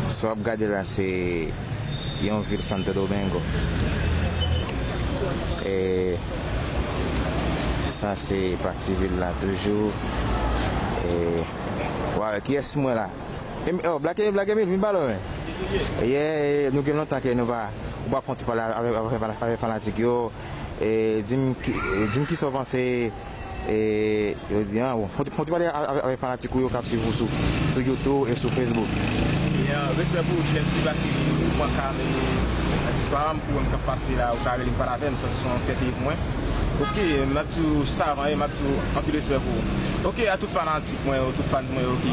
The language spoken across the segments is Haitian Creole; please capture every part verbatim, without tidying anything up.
Sa w ap gade la, se yon vil Santo Domingo. E sa se pati vil la toujou. E, waw, kiyès mwen la? Em, oh, Black, Black Emil, vin pale, men. Yeah, nou gen lontan ke nou pa, ou pa fè yon ti pale avèk, avèk, avèk fanatik yo. E, di m ki, di m kisa w panse, e, yo di, an, bon, fè yon ti, fè yon ti pale avèk, avèk fanatik ou yo k ap swiv ou sou, sou YouTube e sou Facebook. E, an, respè pou ou, J N C, paske ou pran ka rele atis pa m, pou wè m k ap pase la, ou ka rele m pale avè m, sa se yon fyète pou mwen. Ok, m ap di w sa avan, e m ap di w anpil respè pou ou. Ok, a tout fanatik mwen yo, tout fans mwen yo ki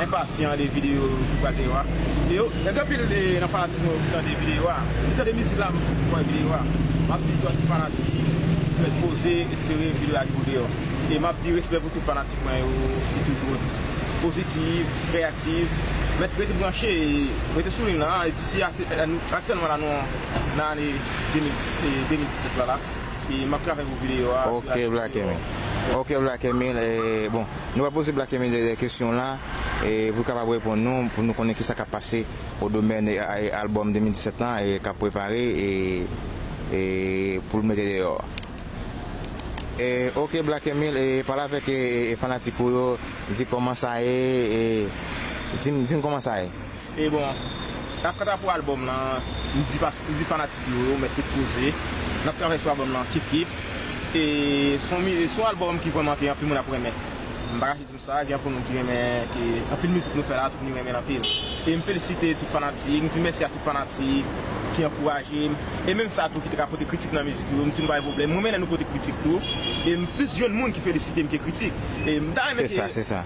enpasyan de videyo ki pral deyò a. E yo, gen anpil de nan fanatik mwen yo ki tande videyo a. Ki tande mizik la, m wè videyo a. M ap di tout fanatik, ret poze, espere videyo a rive deyò. E m ap di respè pou tout fanatik mwen yo ki toujou pozitif, reyaktif. Ret, rete branche, rete sou liy lan. E disi a, se, aktyèlman la, nou nan ane de mil, e, de mil disèt la, la. E m ap travay pou videyo a. Ok, Black Emil. Ok, Black Emil, e, bon, nou va poze Black Emil de, de kesyon la, e pou l kapab reponn nou, pou nou konnen kisa k ap pase o domèn, e, e, albòm de mil disèt lan, e, k ap prepare, e, e pou l mete deyò. E, ok, Black Emil, e, pale avèk, e, e, e fanatik ou yo, di kòman sa ye, e, di m, di m kòman sa ye. E bon, kanta pou albòm lan, m di, m di fanatik yo, yo mèt ret poze. N ap travay sou albòm lan kif kif. E se yon mi-, se yon albòm ki vrèman ke anpil moun ap renmen. M pa kache di nou sa, gen anpil moun ki renmen, ke anpil mizik nou fè la, tout moun renmen l anpil. E m felisite tout fanatik, m di mèsi a tout fanatik ki ankouraje m. E menm sa tou ki te ka pote kritik nan mizik yo, m di nou pa gen pwoblèm. Mwen renmen lè nou pote kritik tou. E m plis jwenn moun ki felisite m ke kritik. E m ta renmen ke... Se sa, se sa.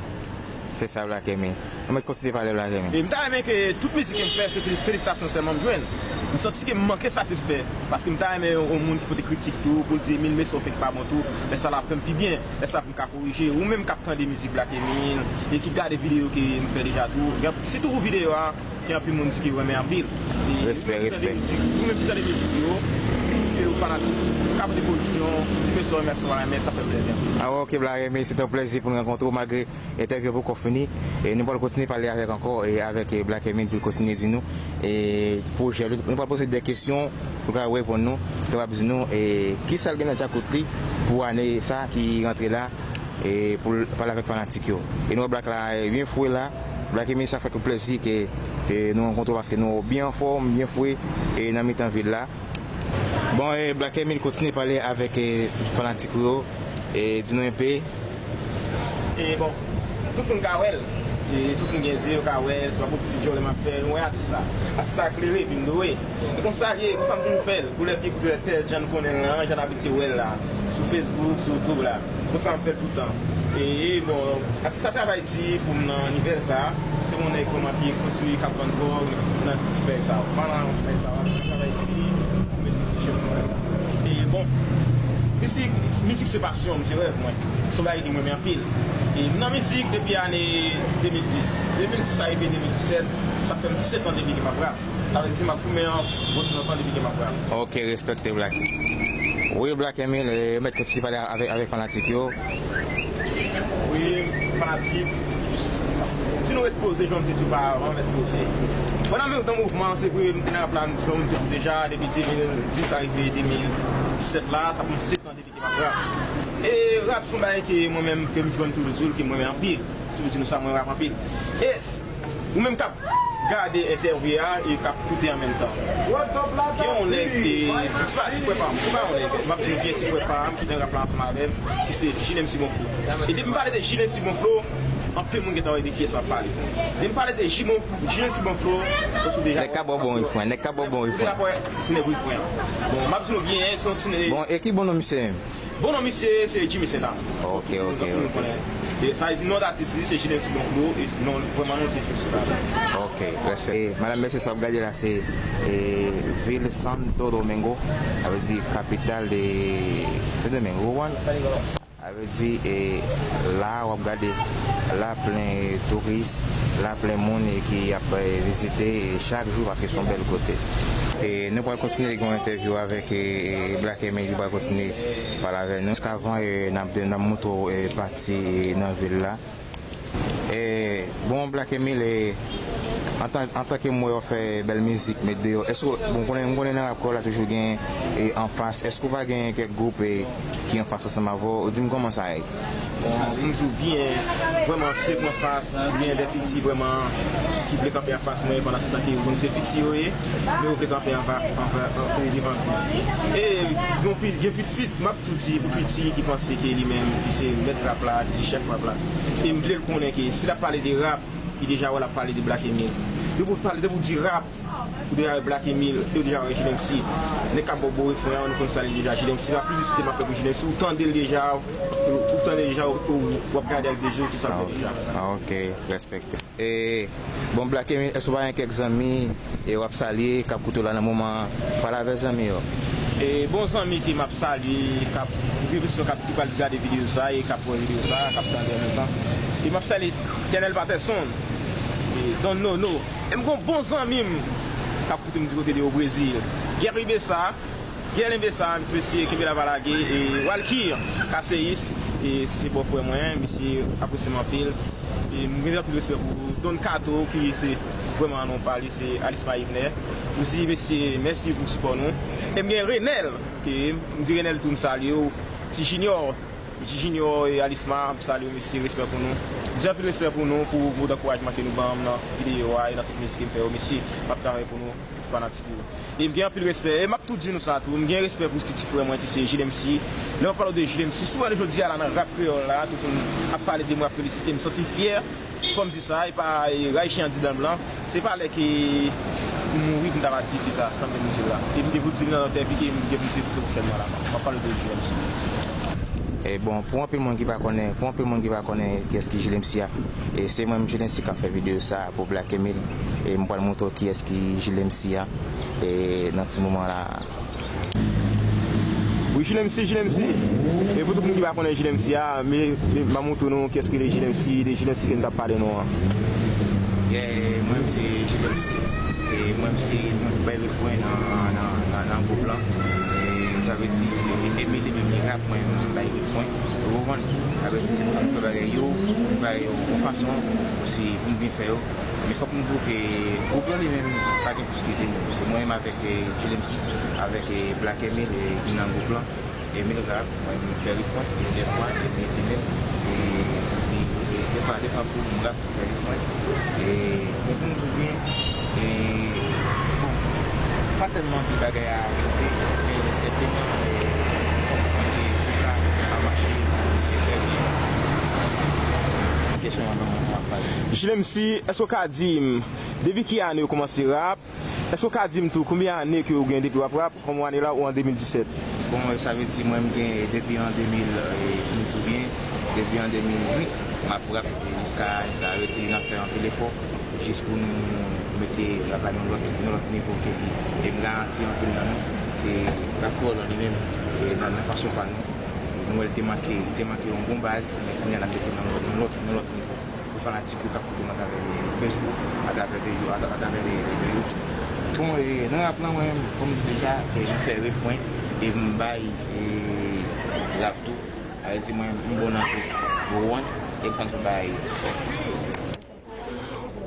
Se sa, Black Emil. Nou mèt kontinye pale, Black Emil. E m ta renmen ke tout mizik ke m fè, se felis-, felisitasyon sèlman m jwenn. M santi ke m manke sa se fè. Paske m ta renmen yon, yon moun ki pote kritik tou, pou l di, Emil, men sa w fè k pa bon tou, lè sa l ap fè m pi byen, lè sa pou m ka korije. Ou menm k ap tande mizik Black Emil, e ki gade videyo ke m fè deja tou, gen, sitou pou videyo a, gen anpil moun di ke yo renmen anpil. E respè, respè. Ou menm ki tande mizik yo, ki fanatik, ka pote korèksyon, di men sa w renmen ak sa w pa renmen, sa fè m plèzi anpil. Ah, ok, Black Emil, se te yon plèzi pou n rankontre w, malgre entèvyou poko fini. E nou pral kontinye pale avèk ankò, e avèk, e, Black Emil pou l kontinye di nou, e, pwojè li. Nou pral poze de kesyon pou l ka reponn nou, pou l kapab di nou, e, kisa l gen nan djakout li pou ane sa ki rantre la, e, pou l pale avèk fanatik yo. E nou wè Black la, e, byen fre la. Black Emil, sa fè nou plèzi ke, ke nou rankontre w paske nou wè w byen anfòm, byen fre, e, nan mitan vil la. Bon, e, Black Emil kontinye pale avèk, e, fanatik ou yo, e, di nou enpe. E bon, tout moun ka wè l. E tout moun gen zye, yo ka wè, se pa pou ti djòlè m ap fè, nou wè atis la. Atis la klere, epi m dwe. E konsa l ye, konsa m toujou fè l. Pou lè ki pou tèl jan nou konnen l lan, jan n abitye wè l la. Sou Facebook, sou YouTube la. Konsa m fè l toutan. E, e bon, atis la travay di pou m nan nivo sa. Se yon nèg vrèman ki konstwi, k ap vann dwòg, nan fè sa. Pa nan fè sa, atis la travay di pou m touche pou mwen. E bon, mizik, mizik se pasyon m, se rèv mwen. Se yon bagay ke m renmen anpil. E m nan mizik depi ane de mil dis. De mil dis arive de mil disèt, sa fè m sèt an depi ke m ap rap. Sa vle di m ap goumen an bon ti lontan depi ke m ap rap. Ok, respèkte Black. Wi, Black Emil, e, mèt kontinye pale avèk, avèk fanatik yo. Wi, fanatik. Si nou ret poze, jan m te di w pa avan, mèt poze. Mwen nan menm tan mouvman, se vre, m te nan rap la, jan m te di w deja, depi de mil dis arive de mil disèt la, sa fè m sèt an depi ke m ap rap. E rap se yon bagay ke mwen menm, ke m jwenn toujou di w, ke m renmen anpil. Toujou di nou sa, mwen rap anpil. E ou menm k ap gade entèvyou a e k ap koute an menm tan. Gen yon nèg, e, ti pa, ti frè pa m, se pa yon nèg, m ap di nou byen, ti frè pa m ki nan rap la ansanm avè m, ki se J M C Bonflo. E depi m pale de J M C Bonflo, anpil moun gentan wè de kiyès m ap pale. Depi m pale de J M C Bonflo, ou sou deja... Nèg k ap ba w bon refren, nèg k ap ba w bon refren. Se nèg refren an. Bon, m ap di nou byen, se yon ti nèg. Bon, e ki bon non misye menm? Bon non misye se Jimmy Saint Anne. Ok, ok, ok. E sa vle di non atis li se J M C Bonflo, e non, vrèman non se Jimmy Saint Anne. Ok, respè. E, madanm, mesye, sa w ap gade la se, e, vil Santo Domingo, sa vle di kapital de Sendomeng, ou konprann? Sa vle di, e, la w ap gade la plen touris, la plen moun, e, ki ap, e, vizite, e, chak jou paske se yon bèl kote. E nou pral kontinye gen yon entèvyou avèk, e, e, Black Emil, ki pral kontinye pale avè nou. Jiskavan, e, n ap, n ap montre w, e, pati, e, nan vil la. E, bon, Black Emile, e, antan, antan ke m wè w fè bèl mizik, met deyò, èske, bon, konnen, m konnen nan rap kreyòl la toujou gen, e, anfas, èske w pa gen kèk gwoup, e, ki anfas ansanm avè w? Di m kòman sa ye. Bon, m di w byen, vrèman, se pou anfas, gen de piti vrèman ki vle kanpe anfas mwen, pandan se tan ke yo konn se piti yo ye, men yo vle kanpe anfas, anfas, anfas, devan m. E, gen pi-, gen piti, piti, m ap tou di pou piti ki panse ke li menm, ki se mèt rap la, ki se chèf rap la. E m vle l konnen ke si l ap pale de rap, li deja wè l ap pale de Black Emile. Depi w pale, depi w di rap, ou deja wè Black Emile, e ou deja wè Jilèmsi. Nèg k ap ba w bon refren an, nou konn sa li deja. Jilèmsi, pa piblisite m ap fè pou Jilèmsi. Ou tande l deja, ou, ou tande l deja, ou, ou, w ap gade ak de je w ki sa l fè deja. Ah, ok, respekte. E, bon, Black Emile, èske w pa gen kèk zanmi, e, w ap salye, k ap koute w la nan moman an? Pale avè zanmi yo. E, bon, zanmi ke m ap salye, k ap, gen plis k ap, ki pral gade videyo sa, e k ap wè videyo sa, k ap tande an menm tan. E m ap salye Kenel Patterson, e, Don Nono. E m gon bon zanmi m k ap koute m di kote de o Brezil. Gary Bessa, Gary Bessa, mesye kenbe la pa lage, e Walkir Kaseyis, e se bò frè mwen, mesye apresye m anpil. E m gen anpil respè pou Don Kato, ki se vrèman non pa li, se Alisma Yvner. M di mesye, mèsi pou sipò nou. E m gen Renel, ke m di Renel tou m salye w, Ti Junior, Ti Junior e Alisma, m salye w, mesye, respè pou nou. M di anpil respè pou nou, pou, pou ankourajman ke nou ban m nan videyo a e nan tout mizik ke m fè yo, mesye. M ap travay pou nou, fanatik yo. E m gen anpil respè, e m ap tou di nou sa tou, m gen respè pou ti frè mwen ki se Jilèmsi. Lè m ap pale w de Jilèmsi, si w wè jodi a la nan rap kreyòl la, tout moun ap pale de mwen, ap felisite m, m santi m fyè. Fò m di sa, e pa, e, rayi chen an di dan blan. Se pa lè ke m mouri pou m ta va di ki sa, sa m vin di la. E m gen pou di l nan lòt envi ke m gen pou di l tou pwochènman la. M ap pale de Jilèmsi. E bon, pou anpil moun ki pa konnen, pou anpil moun ki pa konnen kiyès ki Jilèmsi a, e se mwen menm Jilèmsi k ap fè videyo sa pou Black Emile, e m pral montre w kiyès ki Jilèmsi a, e nan ti moman la. Wi, Jilèmsi, Jilèmsi. E pou tout moun ki pa konnen Jilèmsi a, me, me, m a montre nou kiyès ki rele Jilèmsi, de Jilèmsi ke n t ap pale nou an. Yeah, mwen menm se Jilèmsi. E mwen menm se mwen ki bay refren nan, nan, nan, nan gwoup lan. E sa vle di, e, e, Emile li menm li rap, mwen menm m bay refren. Ou konprann? Sa vle di se pou nou fè bagay yo, nou bay yo yon fason, osi pou nou byen fè yo. Men fòk m di w ke gwoup lan li menm pa gen plis ke de moun. E mwen menm avèk, e, Jilèmsi, avèk, e, Black Emile, e, ki nan gwoup lan. Emile rap, mwen menm m fè refren, e dèfwa, Emile li menm, e, li, e, dèfwa, dèfwa pou m rap, m fè refren. E, men pou m di w byen, e, bon, pa tèlman anpil bagay a ajoute, men senpleman, e, bon, e, gwoup la ap mache, e, trè byen. Kesyon an ban mwen, m ap pale. Jilèmsi, èske w ka di m, depi ki ane w kòmanse rap? Èske w ka di m tou konbyen ane ke w gen depi w ap rap, kòm w ane la ou an de mil disèt? Bon, sa vle di mwen m gen depi an de mil, e, pou m di w byen, depi an de mil uit, m ap rap, e, jiska ane sa. Sa vle di n ap fè anpil efò jis pou nou mete rap la nan lòt, nan lòt nivo ke li. E m garanti anpil nan nou ke rap kreyòl lan li menm, e, nan, nan fason pa nou, e, nou wè l te manke, li te manke yon bon baz, men kounye a n ap mete nan lòt, nan lòt, nan lòt nivo. Pou fanatik yo k ap koute m atravè Facebook, atravè de, atravè de, de YouTube. Bon, e, nan rap lan, mwen, kòm m di deja, e, m fè refren, e m bay, e, rap tou. Sa vle di mwen, m bon nan tout. Bon, e m konn tout bagay.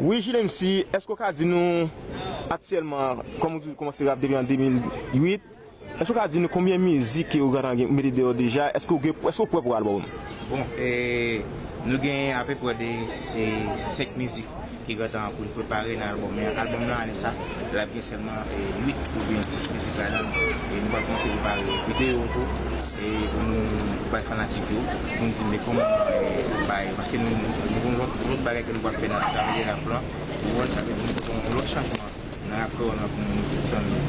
Wi, Jilèmsi, èske w ka di nou aktyèlman, kòm ou di, ou kòmanse rap depi an de mil uit, èske w ka di nou konbyen mizik ke ou gentan gen, mete deyò deja? Èske w gen, èske w prè pou albòm? Bon, e, nou gen apeprè de, se senk mizik ki gentan pou n prepare nan albòm. Men albòm nan, ane sa, l ap gen sèlman, e, uit oubyen dis mizik ladan l. E nou pral kòmanse prepare videyo tou, e pou nou bay fanatik yo, pou n di men kòman, e, bay, paske nou, nou gen lòt, lòt bagay ke nou pral fè nan, nan rap lan. Ou konprann, sa vle di nou pote yon lòt chanjman nan rap kreyòl lan pou nou tout zanmi.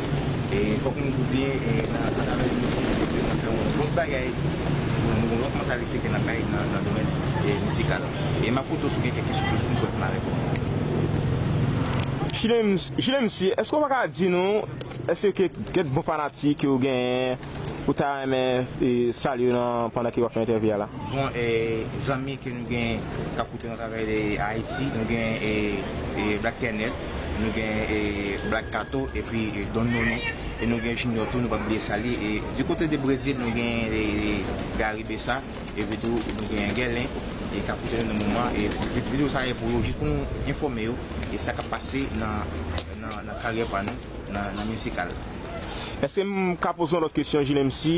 E fòk nou di w byen, e, nan, atravè mizik, nou fè yon lòt bagay, nou, nou yon lòt mantalite ke n ap bay nan, nan domèn, e, mizikal. E m ap koute w si w gen kèk kesyon toujou pou m kontinye avèk ou. Jilèmsi, Jilèmsi, èske w pa ka di nou, èske kèk bon fanatik ke w genyen, ou ta renmen, e, salye nan, pandan ke w ap fè entèvyou a la? Bon, e, zanmi ke nou gen k ap koute nou atravè, e, Ayiti, nou gen, e, e, Black Kenneth, nou gen, e, Black Kato, epi, e, Don Nono, e nou gen Junior tou, nou p ap bliye salye. E, di kote de Brezil, nou gen, e, e, Gary Bessa, epi tou, nou gen Gèlen, e k ap koute nou nan moman, e videyo sa a e pou yo, jis pou nou enfòme yo e sa k ap pase nan, nan, nan karyè pa nou, nan, nan mizikal. Èske m ka poze yon lòt kesyon, Jules M C?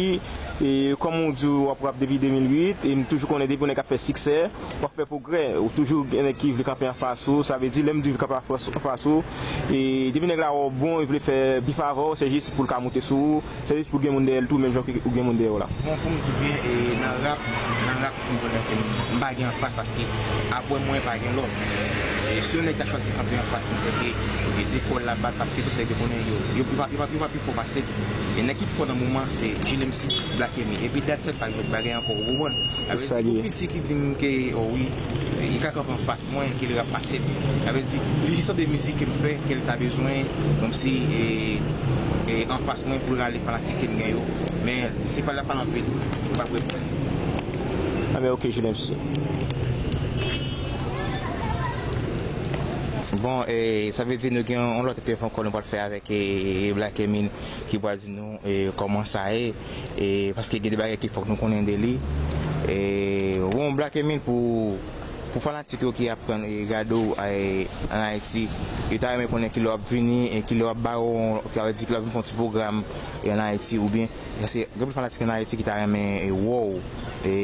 E, kòm ou di, w ap rap depi de mil uit, e m toujou konnen depi yon nèg ap fè siksè, w ap fè pwogrè. Ou toujou gen nèg ki vle kanpe anfas ou, sa vle di, lè m di vle kanpe anfas, anfas ou, e depi nèg la wè w bon, li vle fè bif avè w, se jis pou l ka moute sou ou, se jis pou l gen moun dèyè l tou, menm jan ke ou gen moun dèyè w la. Bon, pou m di w byen, e, nan rap, nan rap, m konnen ke m pa gen anfas paske apre mwen pa gen lòt. E si yon nèg ta chwazi kanpe anfas mwen, se ke, e, de kò l ap bat paske tout nèg yo konnen yo, yo, yo pa, yo pa, yo pa pi fò pase m. E nèg ki pi fò nan moman, se Jules M C, Black Emile. Epi that's it, pa gen lòt bagay ankò, ou konprann? Sa vle di, pou piti ki di m ke, o wi, li ka kanpe anfas mwen, ke l rap pase m. Sa vle di, li jis tande mizik ke m fè, ke l ta bezwen, kòmsi, e, e, anfas mwen pou l rale fanatik ke m gen yo. Men, se pa l ap pale anpil, m p ap reponn. Anben, oke, Jules M C. Bon, e, sa vle di nou gen yon lòt entèvyou ankò nou pral fè avèk, e, Black Emile ki pral di nou, e, kòman sa ye, e, paske gen de bagay ke fòk nou konnen de li. E, bon, Black Emile, pou, pou fanatik yo ki ap tann, e, gade w, e, ann Ayiti, yo ta renmen konnen kilè w ap vini, e kilè w ap ba yo, sa vle di kilè w ap vin fè yon ti pwogram, e, ann Ayiti, oubyen, paske gen anpil fanatik ann Ayiti ki ta renmen, e, wè w, e,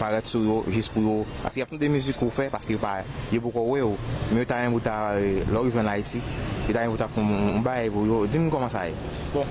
parèt sou yo, jis pou yo, paske y ap tande mizik ou fè, paske yo pa, yo poko wè w, men yo ta renmen pou ta, e, lè w rive ann Ayiti, yo ta renmen pou ta fè yon, yon bagay pou yo. Di m kòman sa ye. Bon,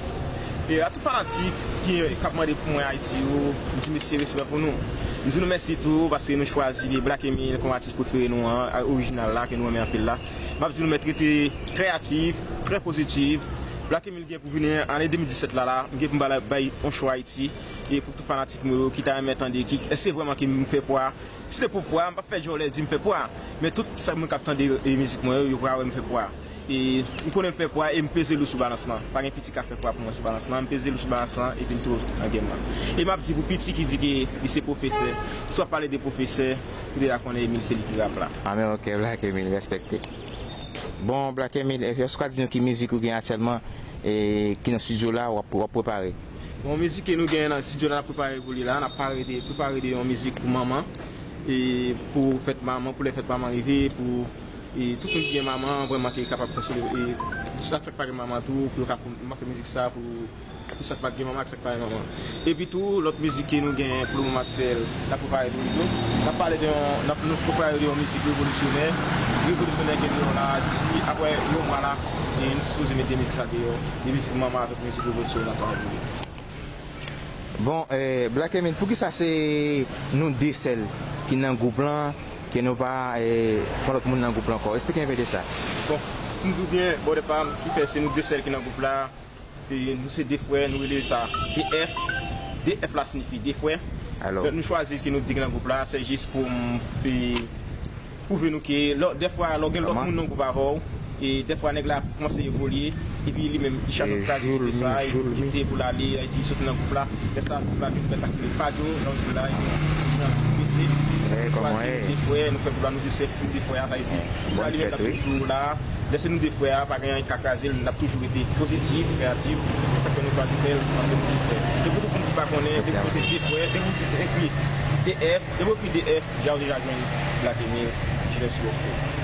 e a tout fanatik ki, k ap mande pou mwen Ayiti yo, m di mesye respè pou nou. M di nou mèsi tou paske nou chwazi Black Emile kòm atis prefere nou an, a, orijinal la, ke nou renmen anpil la. M ap di nou mèt rete trè aktif, trè pozitif. Black Emile gen pou vini ane de mil disèt la, la, m gen pou m ba la, bay yon show Ayiti. E pou tout fanatik mwen yo ki ta renmen tande ki, èske vrèman ke m fè pwa? Si se pou pwa, m p ap fè djòlè di m fè pwa. Men tout sa moun k ap tande, e, mizik mwen yo, yo pral wè m fè pwa. E m konnen m fè pwa e m peze lou sou balans lan. Pa gen piti ka fè pwa pou mwen sou balans lan. M peze lou sou balans lan epi m tou nan game lan. E m ap di pou piti ki di ke li se pwofesè, si w ap pale de pwofesè, ou deja konnen Emile se li ki rap la. Anben, oke, Black Emile, respekte. Bon, Black Emile, èske w ka di nou ki mizik ou gen aktyèlman, e, ki nan estidyo la, w ap, w ap prepare? Bon, mizik ke nou gen nan estidyo la, n ap prepare pou li la, n ap pare de, prepare de yon mizik pou manman, e, pou fèt manman, pou lè fèt manman rive, pou, e, tout moun ki gen manman, vrèman, ki kapab konsole, e, tout sa k pa gen manman tou, pou yo ka, m ap fè mizik sa pou, pou sa k pa gen manman ak sa k pa gen manman. Epi tou, lòt mizik ke nou gen pou le moman aktyèl, n ap prepare pou li tou. N ap pale de yon, n ap, nou prepare de yon mizik revolisyonè. Revolisyonè ke nou la, disi, apre yon mwa la, e nou sipoze mete mizik sa deyò. De mizik manman avèk mizik revolisyonè n ap pale pou li. Bon, e, Black Emile, poukisa se nou de sèl ki nan gwoup lan, ke nou pa, e, fè lòt moun nan gwoup lan ankò? Esplike enpe de sa. Bon, pou m di w byen, bòdè pa m, ki fè se nou de sèl ki nan gwoup la, e, nou se de frè, nou rele sa D F. D F la siyifi de frè. Donk nou chwazi ke nou de ki nan gwoup la, se jis pou m, e, pwouve nou ke lè, dèfwa, lè w gen lòt moun nan gwoup avè w, e dèfwa nèg la ap kòmanse evolye, epi li menm, li chak lòt kraze kite sa, epi kite pou l ale, epi soti nan gwoup la, lè sa gwoup la vin fè sa k rele fadyo, lè w di l la, epi nan gwoup bese, se pou chwazi nou de frè, nou fè gwoup la nou de sèl, nou de frè a, sa vle di, gwoup la li menm l ap toujou la, lè se nou de frè a, pa gen anyen ki ka kraze l, n ap toujou rete pozitif, kreyatif, se sa k fè nou chwazi fè l an de frè. E pou tout moun ki pa konnen, depi w se de frè, depi w ekri D F, depi w ekri D F, deja w deja jwenn Black Emile, Jules M C.